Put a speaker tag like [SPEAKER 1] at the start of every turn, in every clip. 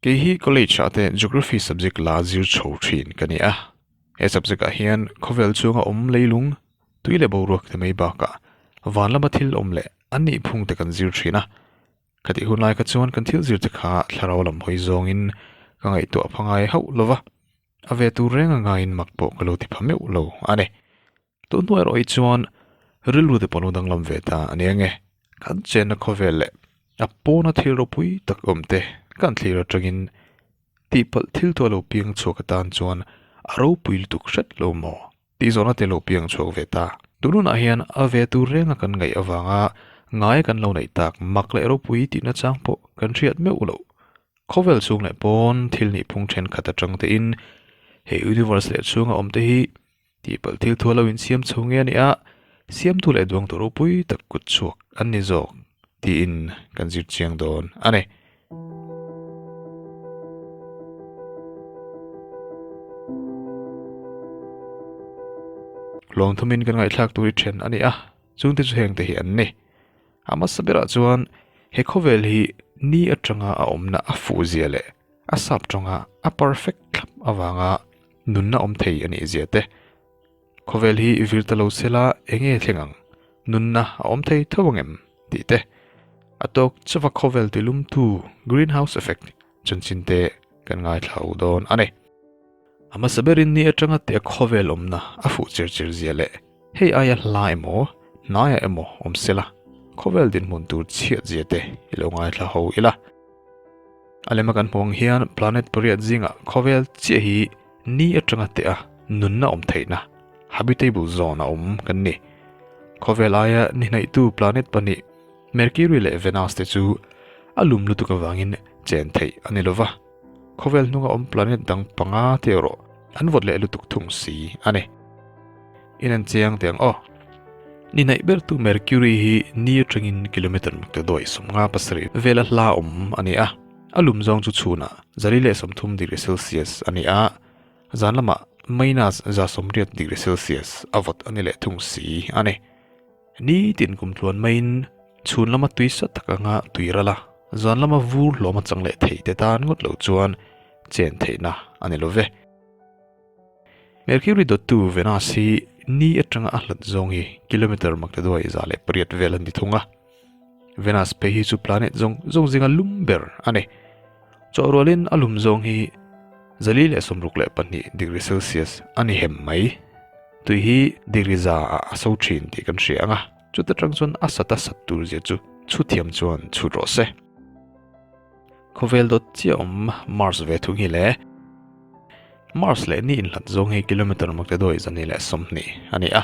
[SPEAKER 1] Kei hi college ah te Geography subject la zir chho thin ka ni a. He subject ah hian khawvel chhunga awm leilung, tui leh boruak te mai bakah van lama thil awm leh an nih phung te kan zir thin a. Khatih hun lai kha chuan kan thil zir te kha thlarau lam hawi zawngin ka ngaihtuah pha ngai hauh lo va, a ve tur reng a ngaiin mak pawh ka lo ti pha meuh lo a ni. Tun hnuai erawh hi chuan rilru te pawh lo danglam ve ta a nia nge, kan chenna khawvel leh a pawna thil ropui tak awm te kan thlir atangin tihpalh thil tawh lo piang chhuak atan chuan a ropui lutuk hret lo maw tih zawhna te lo piang chhuak ve ta. Tun hunah hian a ve tur renga kan ngaih avanga ngai kan lo neih tak mak leh ropui tihna chang pawh kan hriat meuh loh. Khawvel chhung leh pawn thil nihphung thenkhat atang tein he universe leh chhunga awm te hi Tihpalh thil thu a lo insiam chho nge a nih a, siamtu leh duangtu ropui tak kut chhuak an ni zawk tiin kan zir chiang dawn a ni. Lawm thumin kan ngaihthlak tur i then a ni a, chungte chu hengte hi an ni. A hmasa berah chuan he khawvel hi ni atanga a awmna a fuhzia leh a sap tawnga a perfect thlap avanga Nunna awm thei a nih zia te. Khawvel hi vir ta lo sela eng nge thleng ang? Nunna a awm thei tho ang em? tih te. A tawk chauha khawvel tilumtu greenhouse effect chanchin te kan ngaithla u dawn a ni. A hmasa berin ni atanga tia khawvel awmna a fuh chir chir zia leh hei aia hla emaw hnaiah emaw awm sela khawvel dinhmun tur chhiat zia te i lo ngaithla ho ila. A lema kan hmuh ang hian planet pariat zingah khawvel chiah hi ni atanga teh a nunna awm theihna, habitable zone, a awm kan ni. Khawvel aia ni hnaihtu planet pahnih Mercury leh Venus te chu a lum lutuk avangin chen theih a ni lova, khawvel hnunga awm planet dang panga te erawh an vawt leh lutuk thung si a ni. In an chiang teh ang aw. Ni hnaih bertu Mercury hi ni atangin kilometer mukte dawi 57 vela hla awm a ni a, a lum zawng chu chhunah 130 degree Celsius a ni a, zan lamah minus 180 degree Celsius a vawt a ni leh thung si a ni. Ni tin kum tluan maiin chhun lama tui sa tak anga tui ral a, zan lama vur hlawm a chang leh thei te tan ngawt lo chuan chen theihna a ni lo ve. Mercury dawttu Venus hi ni atanga a hlat zawng hi kilometer maktaduai 108 vel a ni thung a. Venus phei hi chu planet zawng zawng zinga lum ber a ni. Chawhrualin a lum zawng hi 462 degree Celsius a ni hem mai. Tui hi degree za ah a so thin tih kan hria ang a, chuta tang chuan a sat a sat tur zia chu chhuthiam chuan chhut rawh se. Khawvel dawt chiah awm Mars ve thung hi le. Mars leh ni inhlat zawng hi kilometer maktaduai 120 a ni a.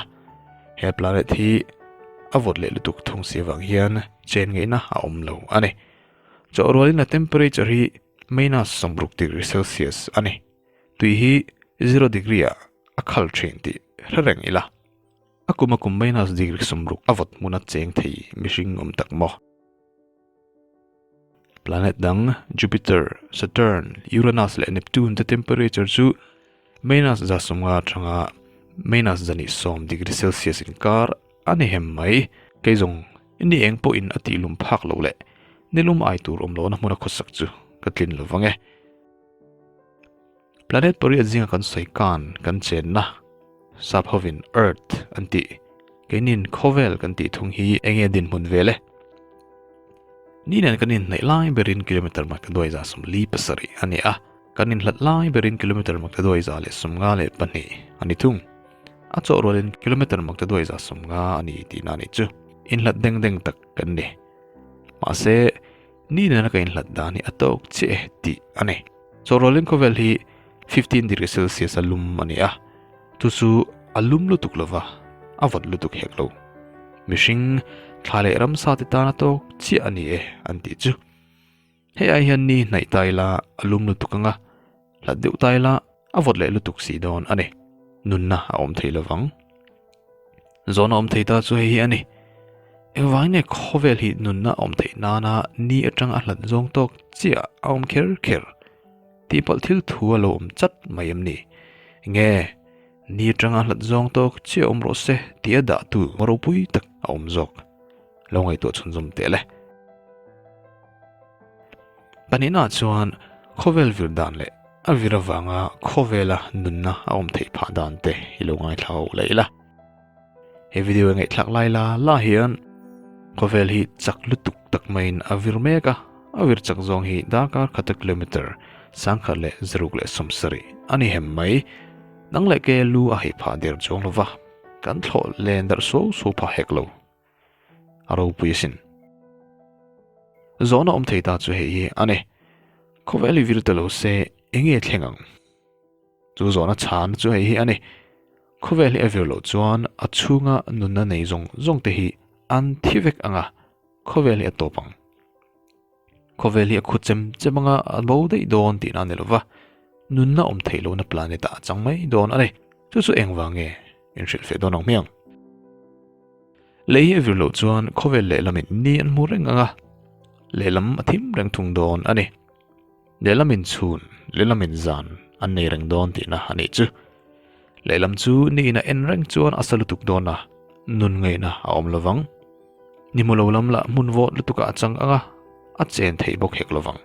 [SPEAKER 1] He planet hi a vawt leh lutuk thung si avang hian chen ngaihna a awm lo a ni. Chawhrualin a temperature hi minus 60 degree Celsius a ni. Tui hi zero degree ah a khal thin tih hre reng ila. A kum a kum minus degree 60 a vawt hmuna cheng thei mihring awm tak maw? Planet dang Jupiter, Saturn, Uranus leh Neptune te temperature chu minus 150 atanga minus 170 degree Celsius inkar a ni hem mai. Kei zawng ni eng pawhin a tih lum phak loh leh ni lum ai tur awm lohna hmuna khawsak chu ka tlin lo vang e. Planet pariat zinga kan sawi kan kan chenna sap hovin Earth an tih, keinin khawvel kan tih thung hi enge dinhmun vel e? Ni nen kan inhnaih lai berin kilometer maktaduai 47 a ni a, kan inhlat lai berin kilometer maktaduai 152 a ni thung. A chawh rualin kilometer maktaduai 50 a ni tihna a nih chu. Inhlat deng deng tak kan ni. Mahse, ni nena ka inhlat dan hi a tawk chiah e tih a ni. Chawhrawlin khawvel hi 15 degree Celsius a lum a ni a, chu chu a lum lutuk lova, a vawt lutuk hek lo. Mihring, thla leh ramsa te tan a tawk chiah a ni e an tih chu. Hei ai hian ni hnaih ta ila a lum lutuk ang a, hlat deuh ta ila a vawt leh lutuk si dawn a ni. Nunna a awm thei lovang. Zawhna awm thei ta chu hei hi a ni. Engvangin nge khawvel hi nunna awm theih nana ni atanga a hlat zawng tawk chiah a awm kher kher? Tihpalh thil thu a lo awm chat mai em ni? Nge ni atanga a hlat zawng tawk chiah awm rawh se tih a dahtu ropui tak a awm zawk? Lo ngaihtuah chhunzawm teh le. Pahnihnaah chuan. Khawvel vir dan leh a vir avanga khawvela nunna a awm theih phah dan te i lo ngaithla ho leh ila. He video ngaihthlak lai la la hian khawvel hi chak lutuk tak maiin a vir mek a, a vir chak zawng hi darkar khata kilometer 1170 a ni hem mai. Nang leh ke lu a hei phah der chuang lova, kan thlawh len darh suau suau phah hek lo. A ropui asin. Zawhna awm thei ta chu hei hi a ni. Khawvel i vir ta lo se enge thleng ang? Chu zawhna chhana chu hei hi a ni. Khawvel hi a vir loh chuan a chhunga nunna nei zawng zawng te hi an thi vek ang a, khawvel hi a tawp ang. Khawvel hi a khu chem chem anga a bo daih dawn tihna a ni lova, nunna awm theih lohna planet ah a chang mai dawn a ni. Chu chu engvang nge inhrilhfeh dawn ang hmiang? Lei hi a vir loh chuan khawvel lehlamin ni an hmu reng ang a, lehlam a thim reng thung dawn a ni. Lehlamin chhun, lehlamin zan an nei reng dawn tihna a nih chu. Lehlam chu niin a en reng chuan a sa lutuk dawn a, nun ngaihna a awm lovang. Ni hmu lo lam lah hmun vawt lutukah a chang ang a, a chen theih bawk hek lovang.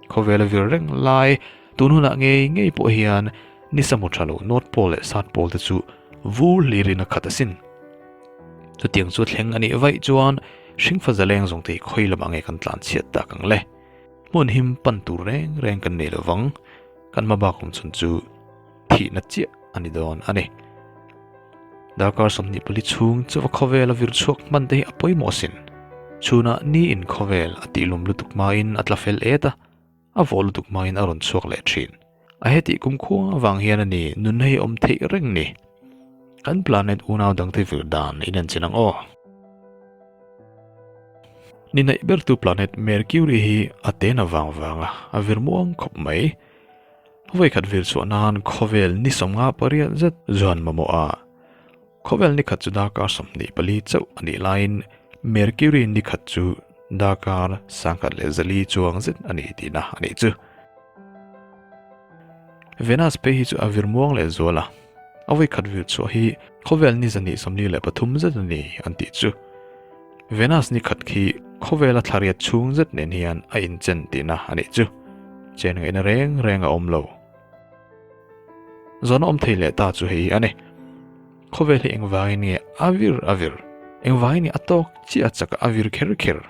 [SPEAKER 1] Khawvel a vir reng lai, tun hunah ngei ngei pawh hian nisa hmu tha lo North Pole leh South Pole te chu vur hlirin a khat asin. Chutiang chu thleng a nih vaih chuan hringfa zaleng zawng te hi khawi lamah nge kan tlan chhiat tak ang le? Hmun him pan tur reng reng kan nei lovang, kan hmabak awm chhun chu thihna chiah a ni dawn a ni. Darkar 24 chhung chuva khawvel a vir chhuak hman te hi a pawimawh asin. Chhunah ni in khawvel a tihlum lutuk hmain a tla fel et a, a vawh lutuk hmain a rawn chhuak leh thin. A hetih kumkhua avang hian a ni nunna hi awm theih reng ni. Kan planet unau dangte vir dan in en chin ang aw. Ni naih bertu planet Mercury hi a ten avang vanga a vir muang khawp mai. Vawikhat vir chhuah nan khawvel ni 58 zet zuan mamawh a, khawvel ni khat chu darkar 24 chauh a nih laiin Mercury ni khat chu darkar 1400 chuang zet a ni tihna a nih chu. Venus phei hi chu a vir muang leh zual a, a vawikhat vir chhuah hi khawvel ni 123 zet a ni an tih chu. Venus ni khat khi khawvela thlariat chhung zet nen hian a inchen tihna a nih chu. Chen ngaihna reng reng a awm lo. Zawn a awm thei leh ta chu hei hi a ni. Khawvel hi engvangin nge a vir a vir? Engvangin nge a tawk chiah chaka a vir kher kher?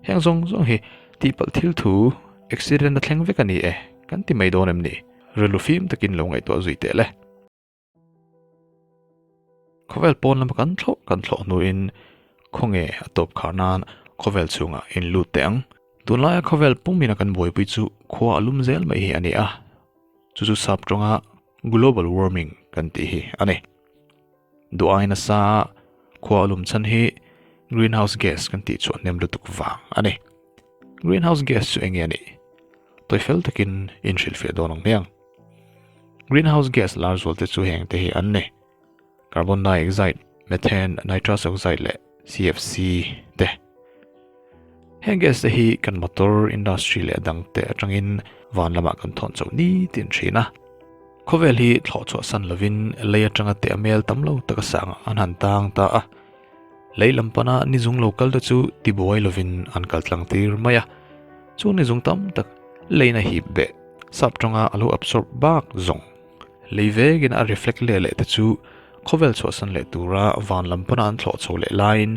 [SPEAKER 1] Heng zawng zawng hi tihpalh thil thu accident a thleng vek a ni e kan ti mai dawn em ni? Rilru fim takin lo ngaihtuah zui teh le. Khawvel pawn lama kan thlawh kan thlawh hnuin khawnge a tawp khar nan khawvel chhungah in lut teh ang. Tunlaia khawvel pumina kan buaipui chu khua a lum zel mai hi a ni a, chu chu sap tawnga global warming kan tih hi a ni. Duh ai nasa khua a lum chhan hi greenhouse gas kan tih chhuah hnem lutuk vang a ni. Greenhouse gas chu enge a nih? Tawi fel takin inhrilhfiah dawn ang hmiang. Greenhouse gas lar zual te chu heng te hi an ni, carbon dioxide, methane, nitrous oxide leh CFC te. Heng gas te hi kan motor, industry leh dang te atangin van lamah kan thawn chauh ni tin thin a. Khawvel hi thlawh chhuah san lovin lei atanga teh a mel tam lo taka sangah an han tang ta a. Lei lam pana ni zung lo kal te chu tibuai lovin an kal tlang tir mai a. Chu ni zung tam tak leina hip beh Sap tawnga a lo absorb bak zawng lei vekin a reflect leh leh te chu khawvel chhuahsan leh tura van lam pana an thlawh chho leh laiin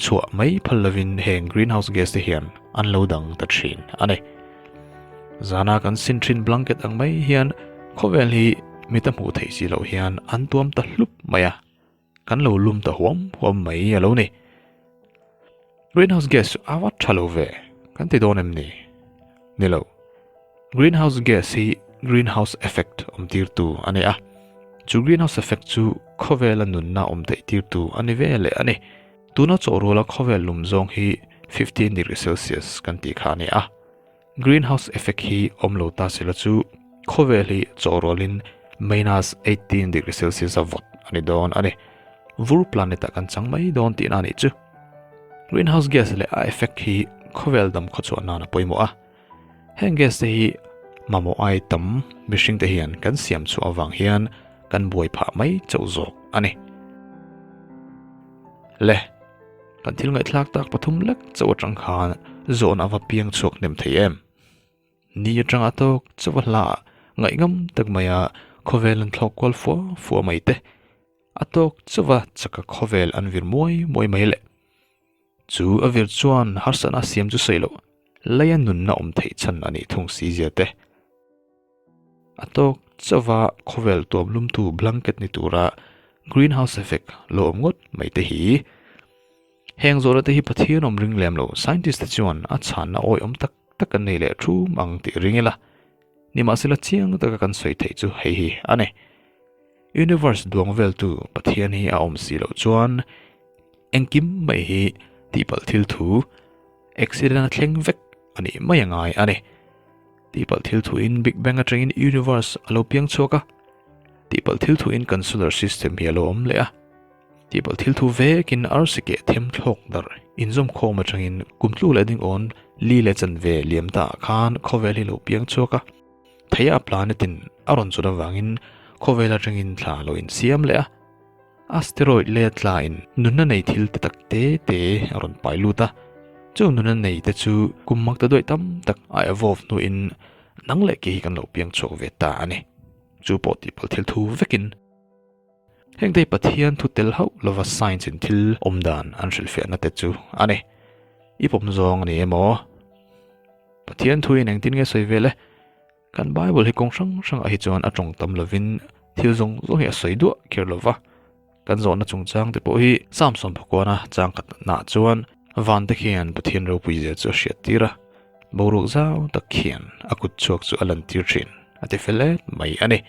[SPEAKER 1] chhuah mai phal lovin heng greenhouse gas te hian an lo dang ta thin a ni. Zana kan sin thin blanket ang mai hian khawvel hi mita hmuh theih si loh hian an tuam ta hlup mai a. Kan lo lum ta huam huam mai a lo ni. Greenhouse gas chu a va tha lo ve, kan ti dawn em ni? Ni lo. Greenhouse gas hi greenhouse effect awm tirtu a ni a. Chu greenhouse effect chu khawvela nunna awm theih tirtu a ni ve leh a ni. Tuna chawhruala khawvel lum zawng hi 15 degree Celsius kan tih kha a ni a. Greenhouse effect hi awm lo ta sela chu khawvel hi chawhrawlin minus 18 degree Celsius a vawt a ni dawn a ni. Vur planet ah kan chang mai dawn tihna a nih chu. Greenhouse gas leh a effect hi khawvel dam khawchhuah nan a pawimawh a. Heng gas te hi mamawh ai tam mihring te hian kan siam chhuah avang hian kan buai phah mai chauh zawk a ni. Le. Kan thil ngaihthlak tak pathum lek chauh atang khan zawn a va piang chhuak hnem thei em? Ni atanga tawk chauh a hla ah ngaihngam tak maia khawvel an thlawk kual fua fua mai te, a tawk chauh a chaka khawvel an vir muai muai mai le. Chu a vir chuan harsatna a siam chu sawi loh, leia nunna awm theih chhan a nih thung si zia te. A tawk chauh a khawvel tuam lumtu blanket ni tura greenhouse effect lo awm ngawt mai te hi. Heng zawhna te hi Pathian awm ring lem lo scientist te chuan a chhanna awihawm tak tak an nei leh thum ang tih ring ila. Nimahsela chiang taka kan sawi theih chu hei hi a ni. Universe duang veltu Pathian hi a awm si loh chuan engkim mai hi tihpalh thil thu accident a thleng vek a nih mai a ngai a ni. Tihpalh thil thuin Big Bang atangin universe a lo piang chhuak a, tihpalh thil thuin kan solar system hi a lo awm leh a. Tihpalh thil thu vekin arsi keh them thlawk darh inzawmkhawm atangin kum tluk leh dingawn li leh chanve liam ta ah khan khawvel hi lo piang chhuak a, theia a planet in a rawn chun avangin khawvel atangin thla lo insiam leh a, asteroid leh tla in nunna nei thil te tak te te a rawn pai lut a, chung nunna nei te chu kum mak ta duaih tam tak a evolve hnuin nang leh ke hi kan lo piang chhuak ve ta a ni. Chu pawh tihpalh thil thu vekin. Heng te hi Pathian thu tel hauh lova science in thil awm dan an hrilhfiahna te chu a ni. I pawm zawng a ni emaw? Pathian thu in engtin nge sawi vel e? Kan Bible hi kawng hrang hrangah hi chuan a tawng tam lovin thil zawng zawng hi a sawi duah kher lova. Kan zawhna chungchang te pawh hi Samson Phakuana chang khatnaah chuan van te khian Pathian ropui zia chu a hriat tir a, boruak zau tak khian a kut chhuak chu a lantir thin a ti fel et mai a ni.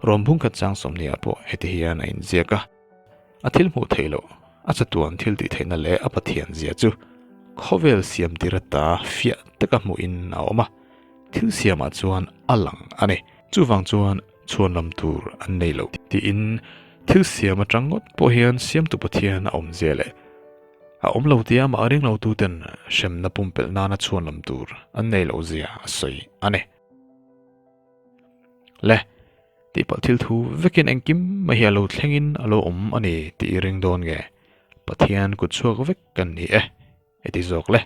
[SPEAKER 1] Rawm bungkhat chang sawmhniah pawh heti hian a inziak a, A thil hmuh theih loh, a chatuan thil tih theihna leh a Pathian zia chu khawvel siam tir ata fiah taka hmuhin a awm a, thil siamah chuan a lang a ni. Chuvang chuan chhuanlam tur an nei lo tiin thil siam atang ngawt pawh hian siamtu Pathian a awm zia leh a awm lo tia amah ring lotuten hremna pumpelh nana chhuanlam tur an nei loh zia a sawi a ni. Le, tihpalh thil thu vekin engkim mai hi a lo thlengin a lo awm a ni tih i ring dawn nge? Pathian kut chhuak vek kan ni e, heti zawk le.